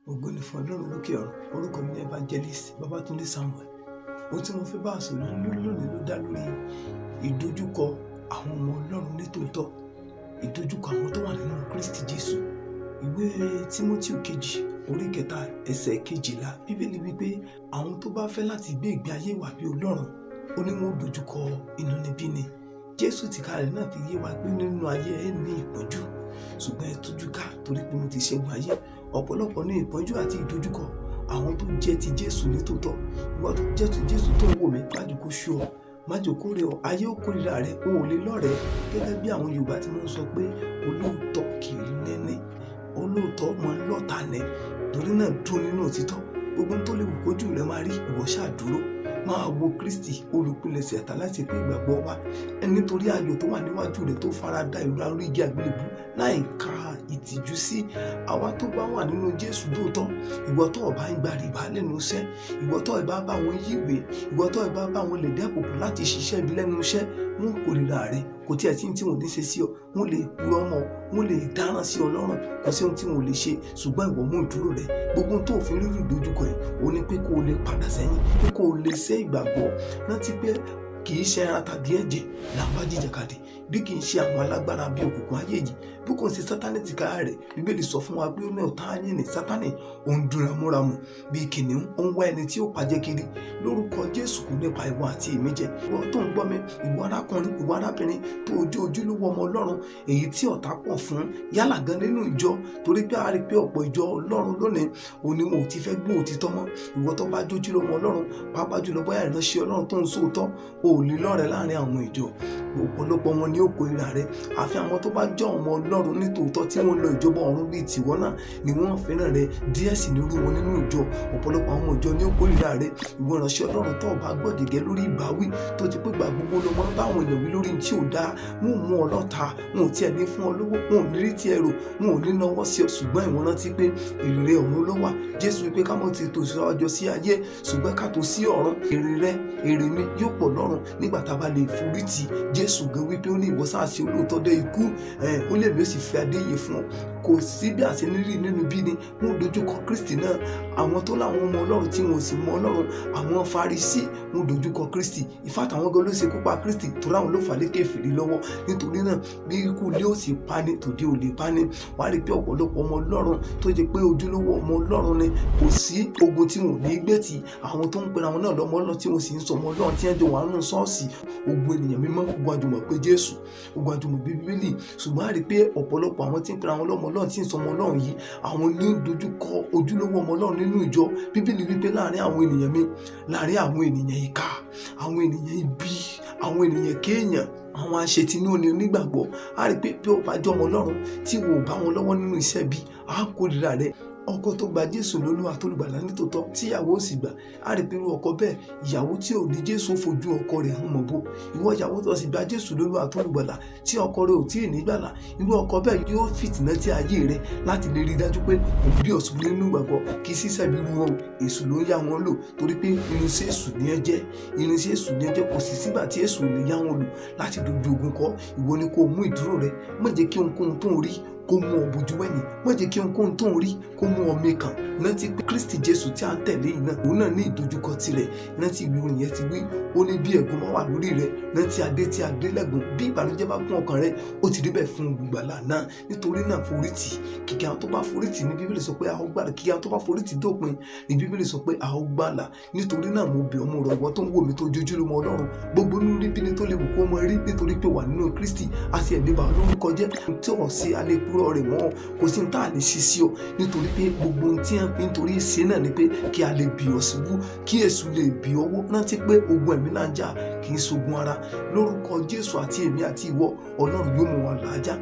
Ògo ni fún Ọlọ́run lókè ọ̀run. Orúkọ mi ni Evangelist Babatunde Samuel. Ohun tí mo fẹ́ bá sọ̀rọ̀ lónìí ló dá lórí ìdojúkọ àwọn ọmọ Ọlọ́run nítòótọ́, ìdojúkọ àwọn tó wà nínú Kristi Jésù. Ìwé Tímótì kejì orí 3 ẹsẹ̀ 12, Bíbélì wípé àwọn tó bá fẹ́ láti gbé ìgbé ayé ìwà bí Ọlọ́run, ó ní wọn ó dojúkọ inúnibíni. Jésù tìkára rẹ̀ náà fi yé wa pé nínú ayé ẹ ní ìpọ́njú, ṣùgbọ́n ẹ tújú ká torí pé mo ti ṣẹ́gun ayé. Ọ̀pọ̀lọpọ̀ ní ìpọ́njú àti ìdojúkọ àwọn tó jẹ́ ti Jésù nítòótọ́. Ìwọ tó jẹ́ ti Jésù tó ń wò mí, má jẹ́ kó sú ọ, má jẹ́ kó rẹ̀ ọ́, ayé ó kórìíra rẹ, o ò lè lọ́rẹ̀ẹ́. Gẹ́gẹ́ bí àwọn Yorùbá tí wọ́n ń sọ pé olóòótọ́ kì í níní, olóòótọ́ máa ń lọ́ta ni. Torí náà dúró nínú òtítọ́. Gbogbo ohun tó lè wù kójú rẹ máa rí, ìwọ ṣáà dúró. Máa wo Kristi olùpilẹ̀ṣẹ̀ àtàláṣepé ìgbàgbọ́ wa. Nítorí ayọ̀ tó wà níwájú rẹ̀ tó farada ìrora orí igi àgbélébùú láì ka ìtìjú sí. Àwa tó bá wà nínú Jésù lóòótọ́, ìwọ tó bá ń gba rìbá lẹ́nu iṣẹ́, ìwọ tó bá bá wọn yíwèé, ìwọ tó bá bá wọn lè dẹ́kòkò láti ṣiṣẹ́ ibi lẹ́nu iṣẹ́, wọn kórìíra rẹ. Kò tí ẹ sí ohun tí wọn ò ní ṣe sí ọ, wọn lè purọ́ mọ́ ọ, wọn lè dáràn sí ọ lọ́rùn, kò sí ohun tí wọn ò lè ṣe. Ṣùgbọ́n ìwọ mú ìdúró rẹ. Gbogbo ohun tó fi rí ìdojúkọ yìí, ó ní pé kó o lè padà sẹ́yìn, pé kó o lè ṣe ìgbàgbọ́. Rántí pé kì í ṣe ẹran tàbí ẹ̀jẹ̀ là ń bá jìjàkadì, bí kì í ṣe àwọn alágbára bí òkùnkùn ayé yìí, bí kò ṣe Sátánì tìkára rẹ̀. Bíbélì sọ fún wa pé ó ní ọ̀tá yín ní Sátánì, ó ń dún ramúramù bí kìnìún, ó ń wá ẹni tí ó pajẹ kiri. Lórúkọ Jésù kò nípa ìwọ àti èmi jẹ. Ìwọ tó ń gbọ́ mi, ìwọ arákùnrin, ìwọ arábìnrin tó ojú ojúlówó ọmọ Ọlọ́run, èyí tí ọ̀tá pọ̀ fún yálà gan nínú ìjọ, torí pé a rí pé ọ̀pọ̀ ìjọ Ọlọ́run lónìí òní wọn ò ti fẹ́ gbọ́ òtítọ́ mọ́. Ìwọ tó bá jójúlówó ọmọ Ọlọ́run, pàápàá jùlọ bóyá ìránṣẹ́ Ọlọ́run tó ń sòótọ́, o ò lè lọ́rẹ̀ẹ́ láàrin àwọn ìjọ. Ọ̀pọ̀lọpọ̀ wọn ni ó kórìíra rẹ. Àfi àwọn tó bá jẹ́ ọmọ Ọlọ́run nítòótọ́ tí wọ́n lọ ìjọba ọ̀run bíi tìwọ náà ni wọ́n fẹ́ràn rẹ. Díẹ̀ sì ní irú wọn nínú ìjọ. Ọ̀pọ̀lọpọ̀ àwọn ìjọ ni ó kórìíra rẹ. Ìwọ ìránṣẹ́ Ọlọ́run tó bá gbọ́ gẹ́gẹ́ lórí ìbáwí tó ti pé gbà gbogbo ló máa ń bá àwọn èèyàn wí lórí tí ò dáa, wọn ò mú ọ lọ́ta, wọn ò tiẹ̀ ní fún ọ lówó, wọn ò ní rí tí ẹ rò, wọn ò ní náwó sí ọ. Ṣùgbọ́n ìwọ rántí pé èrè ọ̀run ló wà. Jésù wípé ká mọ̀ ti tò sí ọjọ́ sí ayé, ṣùgbọ́n ká tó sí ọ̀run. Èrè rẹ, èrè mi yóò pọ̀ lọ́run nígbà tá a bá lè forítì. Jésù gan wípé ó ní ìwọ sáà ṣe olóòótọ́ dé ikú, ó lè mi ó sì fi adé yìí fún ọ. Kò sí bí a ṣe ní rí nínú bí ni wọ́n dojúkọ Kristi náà. Àwọn tó láwọn ọmọ Ọlọ́run tí wọn ò sì mọ Ọlọ́run, àwọn Farisí, wọ́n dojúkọ Kristi. Ìfàtà àwọn gan ló ṣe kú pa Kristi torí àwọn ló fà lékè fèrè lọ́wọ́. Nítorí náà bí ikú ilé ò sì pa ni, tòde ò lè pa ni. Wàá rí pé ọ̀pọ̀lọpọ̀ ọmọ Ọlọ́run tó jẹ́ pé ojúlówó ọmọ Ọlọ́run ni, kò sí ogun tí wọn ò ní gbé tì. Àwọn tó ń pera wọn náà lọ́mọ Ọlọ́run tí wọ́n sì ń sọ ọmọ Ọlọ́run tí wọ́n jọ wà nínú ṣọ́ọ̀ṣì, ogun ènìyàn mímọ́, ogun àjùmọ̀ pé Jésù, ogun àjùmọ̀ bí Bíbélì. Ṣùgbọ́n a rí pé ọ̀pọ̀lọpọ̀ àwọn tí ń pera wọn lọ́mọ Ọlọ́run tí ń sọ ọmọ Ọlọ́run yìí, àwọn ní ń dojúkọ ojúlówó ọmọ Ọlọ́run nínú ìjọ. Bíbélì wípé láàrin àwọn ènìyàn mi, láàrin àwọn ènìyàn ìkà, àwọn ènìyàn ibi, àwọn ènìyàn kéèyàn, àwọn aṣetinú ni onígbàgbọ́. A rí pé bí o bá jẹ́ ọmọ Ọlọ́run tí wò ó bá wọn lọ́wọ́ nínú iṣẹ́ bí, a kórìíra rẹ. Ọkọ tó gba Jésù lólúwa tó lùgbàlà nítòótọ́ tí ìyàwó sì gbà, a rí pé irú ọkọ bẹ́ẹ̀, ìyàwó tí ò ní Jésù fojú ọkọ rẹ̀ hàn mọ́ bó. Ìwọ ìyàwó tó sì gba Jésù lólúwa tó lùgbàlà tí ọkọ rẹ̀ ò tí ì nígbàlà, irú ọkọ bẹ́ẹ̀ yóò fìtìná tí ayé rẹ̀ láti lè rí dájú pé òun bí ọ̀ṣun nínú ìgbàgbọ́. Kì í ṣiṣẹ́ bí irú wọn, èṣù ló ń yá wọn lò torí pé irinṣẹ́ èṣù ni ẹ jẹ́. Irinṣẹ́ èṣù ni ẹ jẹ́. Kò sí sígbà tí èṣù lè yá wọn lò láti dojú ogun kọ. Ìwọ ni kó mú ìdúró rẹ. Má jẹ́ kí ohunkóhun tó ń rí kó mú ọ bojú wẹ̀yìn. Má jẹ́ kí ohunkóhun tó ń rí kó mú ọ mikàn. Rántí pé Kristi Jésù tí a ń tẹ̀lé yìí náà, òun náà ní ìdojúkọ tirẹ̀. Rántí ìwé orin yẹn ti wí, ó ní bí ẹ̀gún bá wà lórí rẹ, rántí adé tí a dé lẹ́gùn. Bí ìbànújẹ́ bá kún ọkàn rẹ, ó ti rí bẹ́ẹ̀ fún olùgbàlà náà. Nítorí náà forítì. Kìkì àwọn tó bá forítì ní Bíbélì sọ pé a ó gbàlà. Kìkì àwọn tó bá forítì dópin ní Bíbélì sọ pé a ó gbàlà. Nítorí náà mo bẹ̀ ọ́, mo rọ̀ ìwọ tó ń wò mí tó jojúlówó Ọlọ́run. Gbogbo inú ríbi ni tó lè wù kó mọ rí nítorí pé wà nínú Kristi. A sì ẹ̀ lè bá lórúkọ jẹ́ tí ò sí alẹ́ kúrò rẹ̀ mọ́. Kò sí ohun tá a lè ṣe sí ọ nítorí pé gbogbo ohun tí a fi ń torí ṣe náà ni pé kí a lè bì ọ́ ṣubú, kí èṣù lè bì ọ́ wó. Rántí pé ogun ẹ̀mí náà ń jà kì í ṣogun ara. Lórúkọ Jésù àti èmi àti ìwọ, Ọlọ́run yóò mú wa làájá.